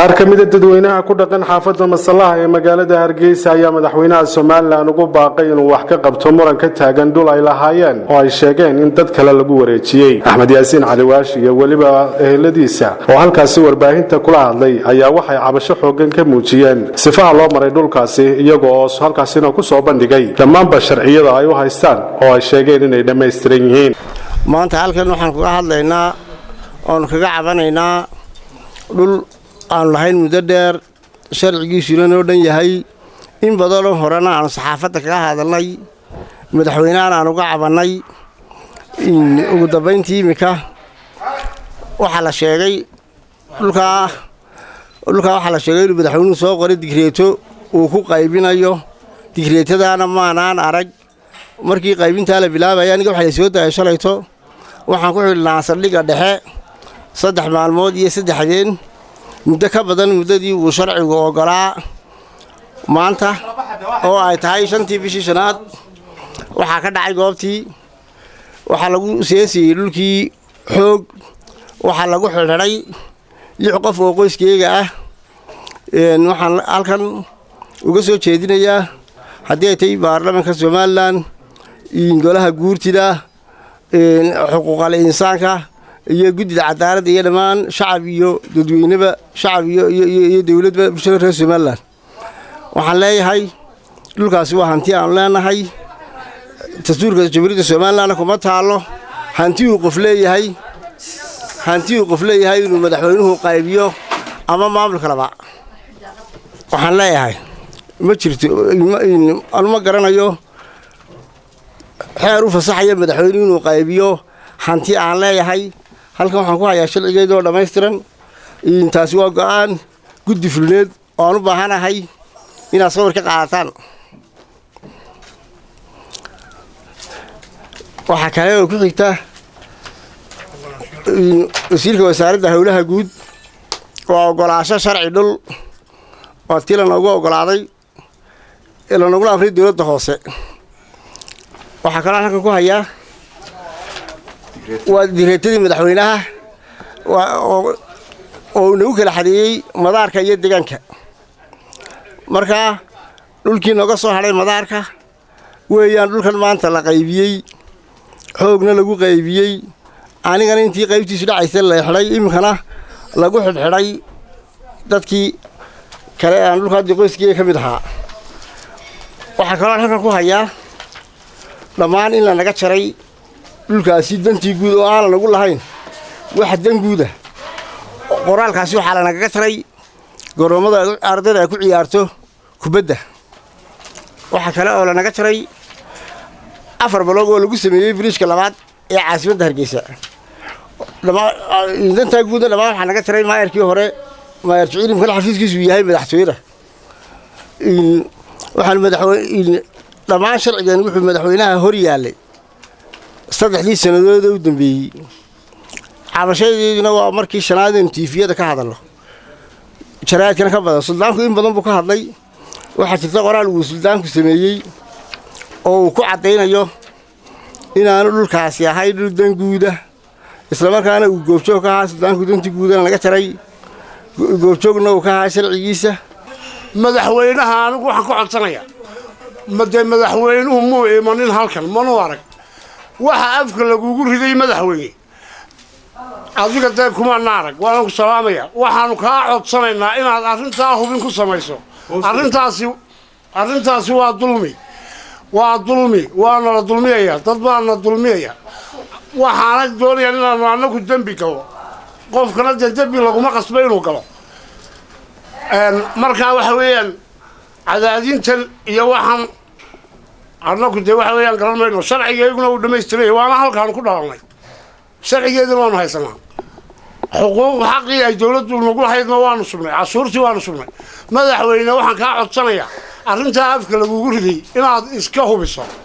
Qaar ka mida dadweynaha ku dhaqan xaafadda Masallaha ee magaalada Hargeysa ayaa madaxweynaha Somaliland ugu baaqay inuu wax ka qabto muran ka taagan dhul ay lahaayeen oo ay sheegeen in dad kale lagu wareejiyey. Axmed Yaasiin Caliwaashi iyo weliba eheladiisa oo halkaasi warbaahinta kula hadlay ayaa waxay cabasho xooggan ka muujiyeen sifaha loo maray dhulkaasi, iyaga oo halkaasina ku soo bandhigay dhammaanba sharciyada ay u haystaan oo ay sheegeen inay dhammaystiran yihiin. Maanta halkan waxaan kaga hadlaynaa oonu kaga cabanaynaa dhul aanu lahayn muddo dheer, sharcigiisuna noo dhan yahay. In badanoo horena aanu saxaafadda kaga hadalnay, madaxweynehan aan uga cabannay. Ugu dambayntii iminka waxaa la sheegay dhulkaa waxaa la sheegay inuu madaxweynuhu soo qoray digreeto uu ku qaybinayo. Digreetadaana maanaan arag. Markii qaybintaa la bilaabaya, aniga waxaa la soo daayay shalayto. Waxaan ku xidhnaa saldhigga dhexe 3 maalmood iyo 3 habeen, muddo ka badan muddadii uu sharcigu oggolaa. Maanta oo ay tahay 5-tii bishii shanaad waxaa ka dhacay goobtii, waxaa lagu seesiyey dhulkii xoog. Waxaa lagu xidhxidhay lix qof oo qoyskeyga ah. Waxaan halkan uga soo jeedinayaa, haddii ay tahay baarlamaanka Somaliland, golaha guurtida, xuquuqal insaanka iyo guddida cadaaladda iyo dhammaan shacab iyo dadweyneba, shacab iyo dowladba, bulshada reer Somaliland, waxaan leeyahay dhulkaasi waa hanti aanu leenahay. Dastuurka Jamhuuriyadda Somalilandna kuma taallo hanti uu qof leeyahay inuu madaxweynuhu qaybiyo ama maamulka laba. Waxaan leeyahay ma jirto, anu ma garanayo xeer u fasaxaya madaxweynuhu inuu qaybiyo hanti aan leeyahay. Halkan waxaan ku hayaa sharcigeedoo dhammaystiran. Taasi waa go'aan guddi fulineed oo aan u baahanahay inaad sawir ka qaadataan. Waxaa kale oo ku xigta wasiirka wasaaradda howlaha guud, waa ogolaasho sharci dhul oo tii lanoogu ogolaaday ee lanoogula amray dowladda hoose. Waxaa kaloo halkan ku hayaa waa direetadii madaxweynaha oo nagu kala xadeeyey madaarka iyo deegaanka. Markaa dhulkii nooga soo hadhay madaarka weeyaan dhulkan maanta la qaybiyey, xoogna lagu qaybiyey. Anigana intii qaybtiisu dhacaysa la xidhay, iminkana lagu xidhxidhay dadkii kale aan dhulka haddi qoyskii ka mid ahaa. Waxaa kaloo halkan ku hayaa dhammaan in lanaga jaray dhulkaasi dantii guud oo aan lanagu lahayn wax dan guuda. Qoraalkaasi waxaa lanagaga jaray garoommada ardayda ay ku ciyaarto kubadda. Waxaa kale oo lanaga jaray 4 baloog oo lagu sameeyey biriishka labaad ee caasimadda Hargeysa. Dantaa guudna dhammaan waxaa naga jaray maayarkii hore, maayar Jiciil, imkana xafiiskiisu yahay madaxtooyada. Waxaan madaxweyne dhammaan sharcigan wuxuu madaxweynaha hor yaallay 3-dii sannadood u dambeeyey. Cabashadeeduna waa markii shanaad aynu tiifiyada ka hadalno, jaraa'idkana ka badan. Suldaanku in badan buu ka hadlay. Waxaa jirta qoraal uu suldaanku sameeyey oo uu ku caddaynayo inaanu dhulkaasi ahay dhul danguuda, islamarkaana uu goobjoog ka ahaa suldaanku, danti guudana laga jaray, goobjoogna uu ka ahaa sharcigiisa. Madaxweynaha anigu waxaan ka codsanayaa, dee madaxweynuhu muu imanin halkan, manuu arag waxa afka lagugu riday. Madaxweyne, adiga dee kumaana arag, waana ku salaamaya. Waxaanu kaa codsanaynaa inaad arrintaa hubin ku samayso. Arrintaasi waa dulmi, waa dulmi, waana la dulmiyaya, dad baana dulmiyaya. Waxaana doonayaan inaanu annagu dembi gallo, qofkana dee dembi laguma qasbo inuu galo. Markaa waxa weeyaan cadaadintan iyo waxaan annagu dee waxa weeyaan garan mayno. Sharcigeyguna uu dhammaystiraya, waana halkaanu ku dhalanay, sharcigeeduna waanu haysanaa. Xuquuq xaqii ay dowladdu nagu lahaydna waanu sugnay, cashuurtii waanu sugnay. Madaxweyne, waxaan kaa codsanayaa arrintaa afka lagugu riday inaad iska hubiso.